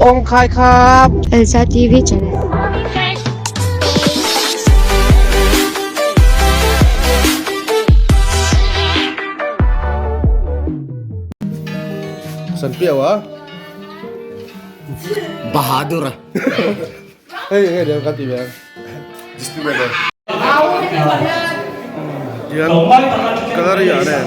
Ong khai khap. Elsa TV channel. San piau a. Bahadur. Hei nge dian kan ti ve ang. Dian gallery ah nen.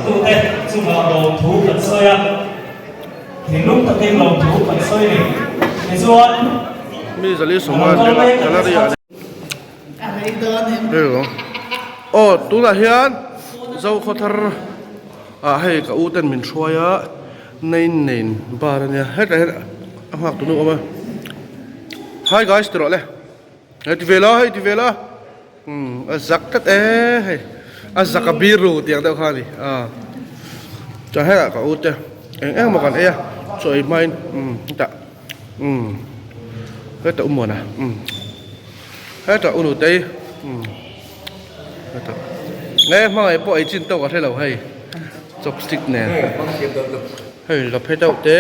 Mi zali sawma gallery ah nen. Aw tunah hian Zokhawthar ah hei ka u ten min hruai a Nain Nain bar ania hetah hian a nghak tunu awm a hi guys ti rawh le hei ti ve la hei ti ve la umm a zak tlat e hei a zak a biru tiang deuh kha a ni a chuan hetah ka u te eng eng emaw kan ei a chaw ei hmain umm hetah umm hetah u muana umm hetah u nutei umm hetah nge hmangaih pawh ei chin tawk a hre lo hei chopstick nen hei la phei deuh te.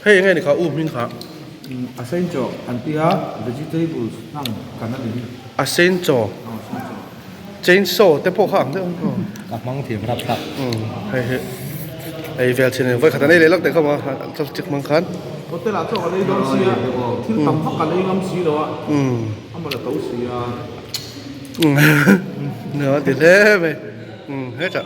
Hei enge ni kha u hming kha. A sen chaw an ti a, vegetables hlang kan a ni hi. A sen chaw. Chainsaw te pawh kha ang deuh ang. Ka hmang thiam rap thlak. Hei hi ei vel chin vawi khat an ei leh lak teh kha maw chopstick hmang khan. Hotel ah chaw kan ei dawn sia, thil tam vak kan ei ngam si lo a, a man a to si a. Nuam a ti hle mai hetah.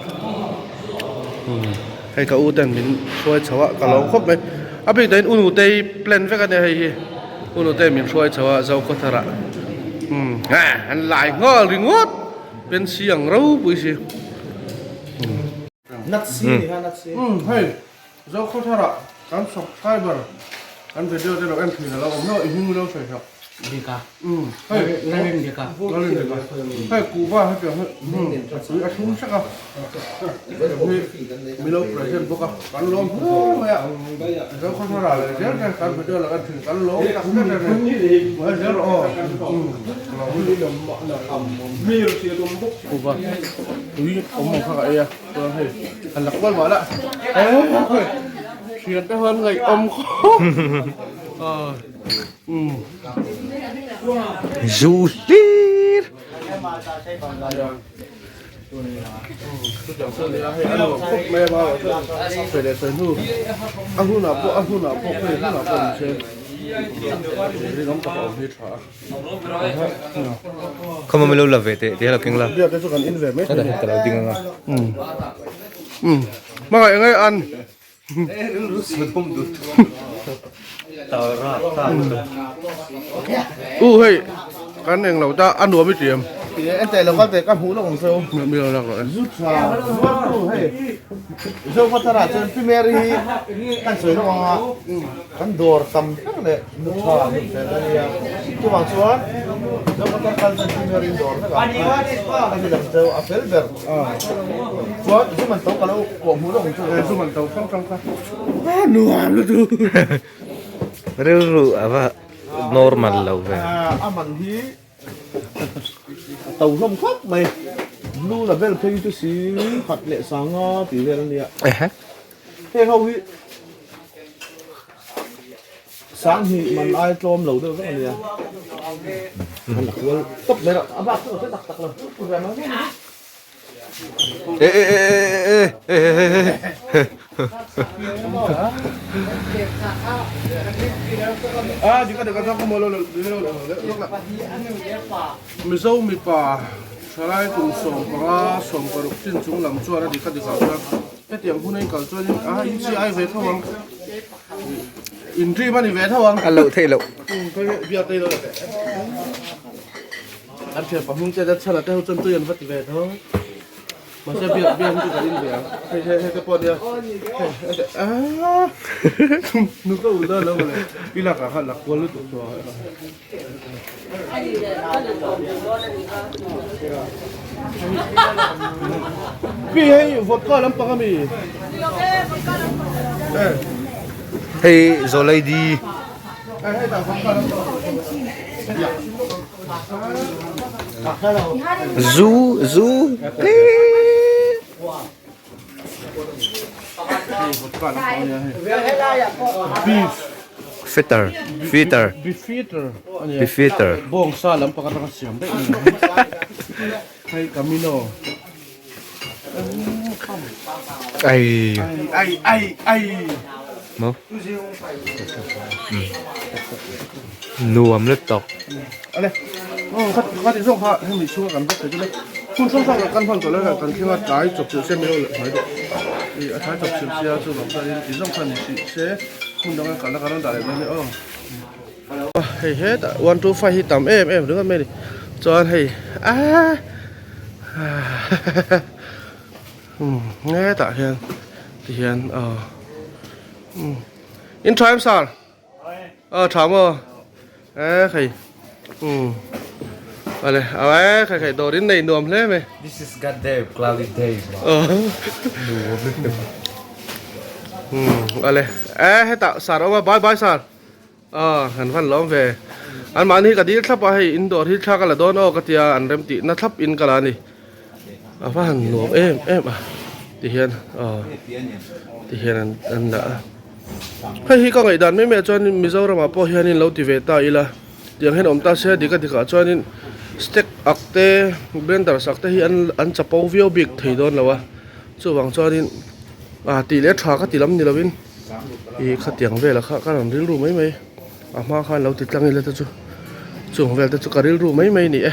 Hei ka u ten min hruai chho a ka lawm khawp mai a bik dahin u nutei plan vek a nia hei hi u nutei min hruai chho a Zokhawthar ah umm ha an lai nghal ringawt pensi ang ropui si umm hei Zokhawthar ah kan subscriber kan video te lo en thin a lo awm hlauh i hming lo sawi sak. Dika. Umm hei Lalin dika. Lalin dika. Hei kuhva hetiang hi umm a tui a thlum hrek a. Hetiang hi milo present bawk a kan lawm hle mai a. Zo khawthar ah leh zel te kan video la kan thin kan lawm tak zet a ni. Hmuh zel rawh aw. Umm kuhva tui awm ang kha ka ei a chuan hei han la kual mah la. Thian te huan ngaihawm khawp. Zu hlir. Khawma milo la ve teh tih a lo keng la. Ka lo ding anga. Hmangaih ngai an. U hei kan eng lo ta a nuam i tiam. En teh lo kal teh ka hmuh lawk ang cheu. Mi lo lak rawh e. Zu tha zuar tu hei Zo Kawthara chuan Pi Mary hi kan sawi lawk ang a kan dawr tam ber leh nu tha nu fel a nia chuvang chuan Zo Kawthar kal chuan Pi Mary in dawr vek ang ka hrilh ang cheu a fel ber. Chuan zu man to ka lo kawh hmuh lawk ang chu. Zu man to hrang hrang kha a nuam lutuk. Rilru a va normal lo ve. A man hi a to hlawm khawp mai. Blue label phei chu si khat leh sanga tih vel a nia. Heng ho hi sang hi man ai tlawm lo deuh vek a nia. An la kual tawp mai lo. A bak chu a hre tak tak lo. E e e e e e e A dika dika zawk maw lo lo lo lo lo Mizo mipa thalai kum 15 16 chin chung lam chuan a dika dika chuan Hetiang hun a inkal chuanin a in chi ai ve tho ang. In dream a ni ve tho ang. A loh theih loh. Biak te lo la teh. An thian pahmung che dat chhan a te ho chuan tui an va ti ve tho. Mahse biak biak hi chu kan in ve ang. Hei hei hei te pawh nia. Hei hei te aaa. Nu ka ul dawn lo mawle. I lakah khan la kual lutuk tawh a. Pi hei vodka lampang ami. Hei zawlai di. Zu zu Beef. Fetter Fetter Beefeater a nia. Beefeater. Bawngsa lampang atanga siam daih a ni. Hei Camino. Ai. Ai ai ai. Maw. Nuam lutuk. Ale. Oh khat khat i zawng kha hemi chhunga kan vek thei chu le. Hun hrang hrang kan hman tawh le kan thlenga tlai chawp chilh se milo leh hnai deuh. I a tlai chawp chilh sia chu vang chuanin ti zawng kha ni hrih se hmun danga kalna kan rawn dah leh dawn nia aw. Hei hetah 1 2 5 hi tam em em ringawt mai a ni chuan hei aaa hetah hian tihian aw in tha em sir aw tha maw e hei umm awle e khai khai dawr in nei nuam hle mai. This is god damn cloudy day umm awle e hetah sir a awm a bye bye sir. Aw kan van lawm ve. An mahni hi ka dil thlap a hei in dawr hi thla ka la dawn aw ka tia an rem tih na thlap in ka la a ni. A va han nuam em em a ti hian aw ti hian an an la a. Hei hi ka ngaihdan mai mai ah chuan Mizoram ah pawh hian in lo ti ve ta ila tiang hian awm ta se dik a dik ah chuan in stack ak te blender sak te hi an an chapo viau bik thei dawn lo a chuvang chuan in ah tih leh tha ka ti lam ni lo in. Ih khatiang velah kha ka rawn rilru mai mai a hma khan lo ti tlang ila te chu chung vel te chu ka rilru mai mai a ni e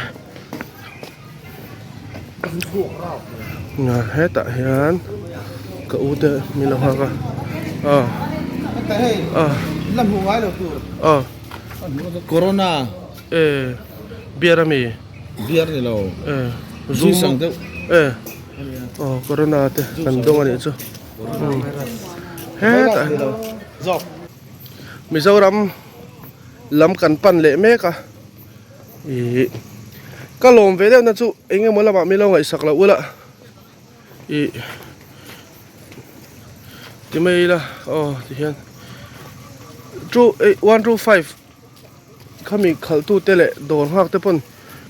hetah hian ka u te min lo nghak a aw aw aw corona e beer ami beer ni lo e zu ang deuh e aw corona te kan dawng a nih chu. Hetah Mizoram lam kan pan leh mek a ih ka lawm ve deuh na chu eng emaw lamah min lo ngaihsak loh ula ih ti mai ila aw tihian two eight one two five. Khami khalhtute leh dawr nghak te pawn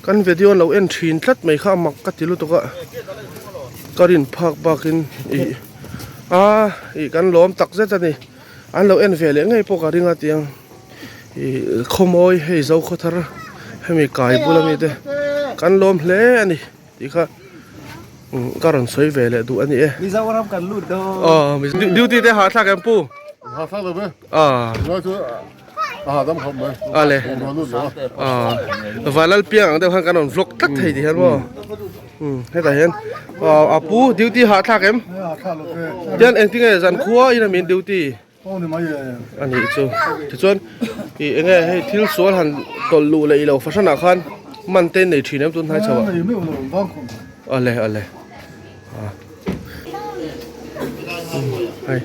kan video an lo en thin tlat mai kha a mak ka ti lutuk a ka rin phak bakin ih a ih kan lawm tak zet a ni an lo en ve leh ngei pawh ka ring a tiang ih khawmawi hei zo khaw thar hemi kai bula mi te kan lawm hle a ni tih kha ka rawn sawi ve leh duh a ni e Mizoram kan lut dawn aw duty te hahthlak em pu hahthlak lo ve a Ale. Valal piang ang deuh khan kan rawn vlog tlat thei ti hian maw. Hetah hian a pu duty hah thlak em? Tian engtin nge zan khua in a min duty? A nih chu. Tichuan i enge hei thil sual han tawlh luh leh i lo fahran ah khan man te in nei thin em tun hnai chho ah? Ale ale. Hei.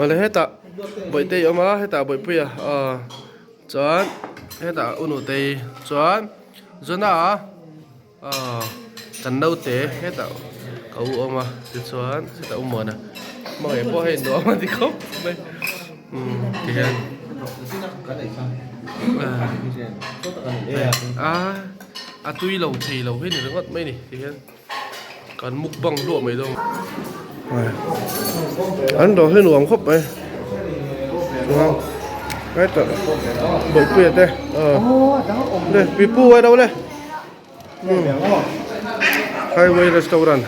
Awle hetah Bawihtei a awm a hetah Bawihpuia aw chuan hetah Unutei chuan Jona aw kan naute hetah ka u awm a tichuan hetah u Muana hmangaih pawh hei nuam a ti khawp mai umm tihian a a tui lo thei lo hi ni ringawt mai ni tihian. Kan mukbang hluah mai dawn. An dawr hi nuam khawp mai. Chuan hetah bawihpuia te le pipu ai lo le. Highway restaurant.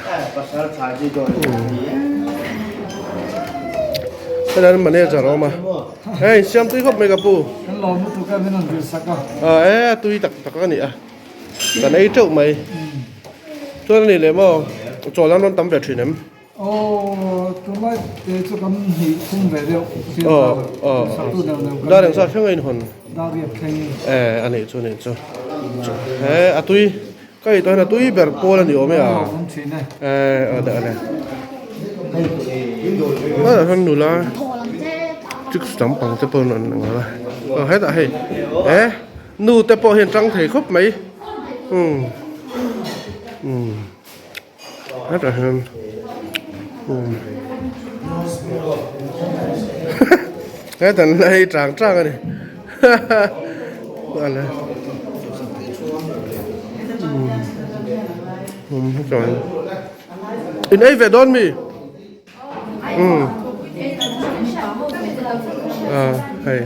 Helai manager a awm a. Hei siam tui khawp mai ka pu. A e tui tak tak a ni a. Kan ei teuh mai. Chuan a ni leh maw? Chawl an rawn tam ve thin em? Aw, tunlai te chu kan hnih thum ve deuh. Aw, aw. Dar engzat thleng a inhawn? Dar riat thleng. E, a nih chu, a nih chu. He, a tui, ka ei tawh hian a tui ber pawl a ni awm e a. E, a le, a le. Hetah hian nula chicks lampang te pawh an awm a. Aw, hetah hei, e. Nu te pawh hian tang thei khawp mai umm umm hetah hian umm hetah an la ei tang tang a ni hahaha umm hetah in ei ve dawn mi umm. A hei.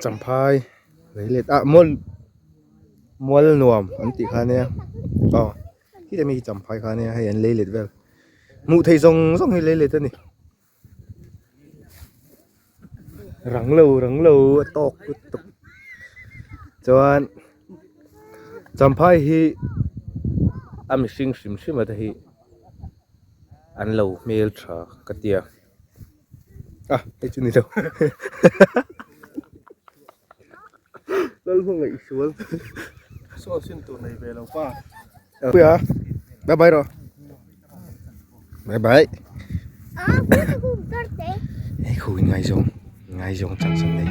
Champhai leilet ah mual mual nuam an tih kha ania aw khitah mi champhai kha ania hei an leilet vel hmuh theih zawng zawng hi leilet a ni rang lo rang lo a tawk lutuk chuan champhai hi a mihring hrim hrim a te hi an lo hmeltha ka tia. A hei chu ni lo Lal hmangaih sual sawn sin tur nei ve lo pa. Puia bye bye rawh bye bye hei khu in ngaizawng ngaizawng chang san nei.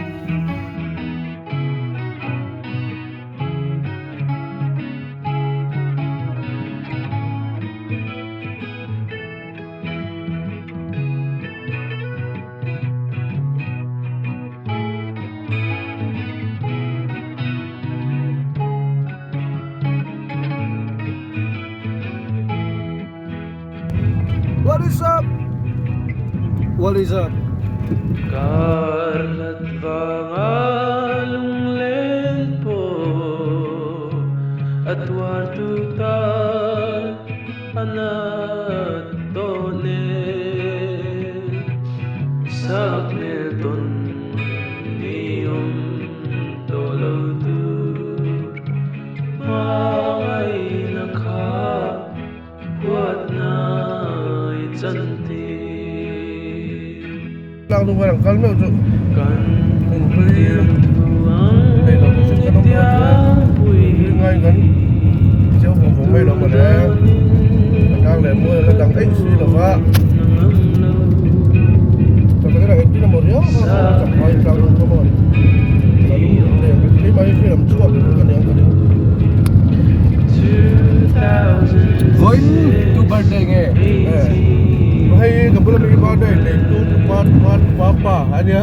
What is up? What is up? Karlat vanga lunglen pawh a tuartu tan a nat tawh nen Sakhmel tawn ni awm tawh lo tur Hmangaihna kha huatna i chantir. Tlang dung hian an kal meuh chu lunghlui nei lo chu kan awm dawn chu e ngai kan chiang vawng vawng mai lo mawle a tlang leh mual la dang eih si lo va chakna lah engtin emaw riau kha a chak hmai tlang dung kha maw a lung leh keimah hi hriat ang chhuak ka ni ang ka ring. Vawiin tu birthday nge? Hei ka bula mi birthday nei tu pa pa pa pa ania.